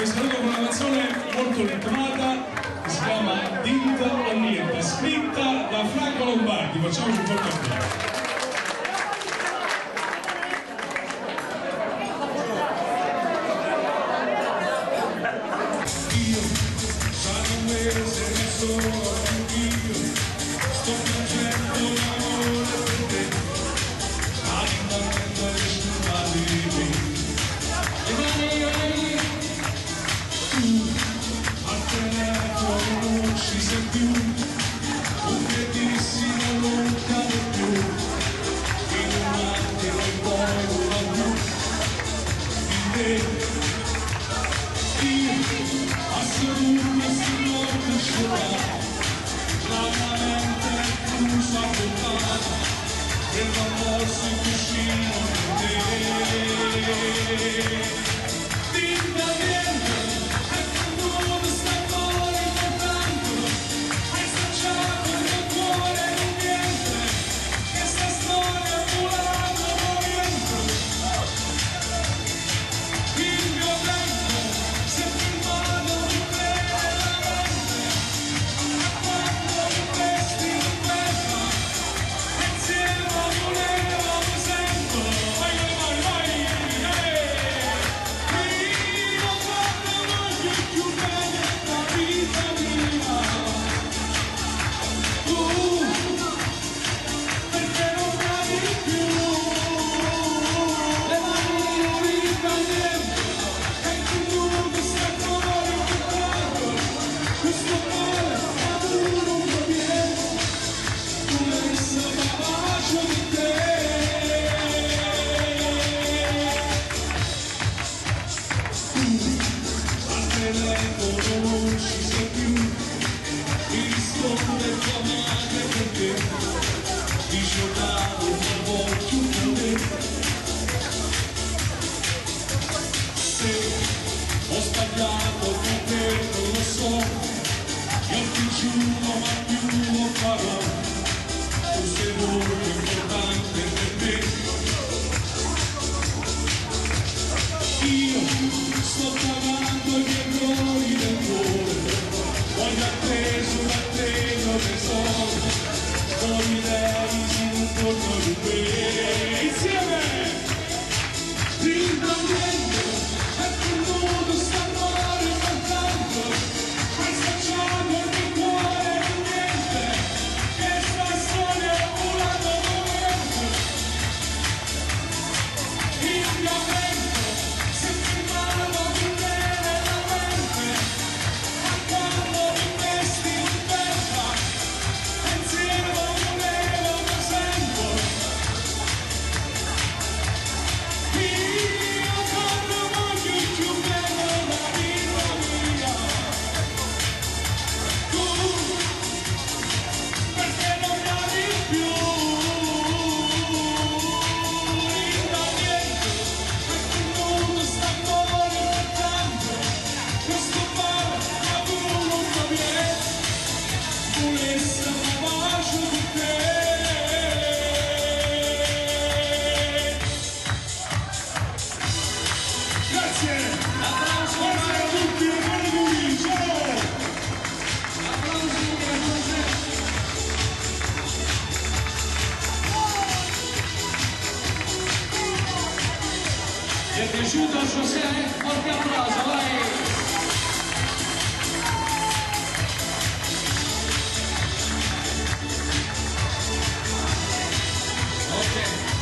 Vi saluto con una canzone molto ritmata che si chiama Dint o Niente, scritta da Franco Lombardi. Facciamoci un forte applauso. Io già da un mese che sono più io, sto piangendo l'amore per te, ma rimanendo nessuno di me. Le mani, le mani. Tu al telefono non ci sei più, tu che dissi non cade più, in un attimo e poi non va più di te. Io a seduto stanotte sciorato, la mia mente è chiusa bloccata, e la morsa in cucina con te. Dinda niente, è quando sta cuore importante, hai schiacciato il mio cuore in niente, che sta storia volando movimento. Il mio tempo si è fermato di te la mente, a quando mi vesti in guerra, e insieme volevamo sempre. Vai con le mani, vai! Io quando voglio più bene la vita mia, tu perché non ami più? Le mani. Vita niente, e tu sta cuore incontrato, questo male ma tu non va bene, tu resta bacio di te. Tu al telefono non ci sei più, mi risponde tua madre perché dice giocavo ma voglio più te. Se ho sbagliato con te non lo so, io ti giuro ma più lo farò, tu sei molto importante per me. Io sto pagando i miei errori del cuore, voglio atteso da te non ne so, morirei se non torno di te. Insieme! Dinda niente, è venuto sta male soltanto, hai schiacciato il mio cuore in niente, che sta storia è volato momento. Il mio vento si è fermato di te nella mente, ma quando mi vesti in guerra, e insieme volevamo sempre. Io quando voglio più bene la vita mia, tu perché non mi ami più? Da niente, è venuto sta amore importante, questo male ma tu non va bene, volesse un bacio di te. Grazie! Applauso. Buonasera a tutti e buon auguri, ciao! Applausi anche a José. Ti è piaciuto José? Forte applauso, vai! Ok.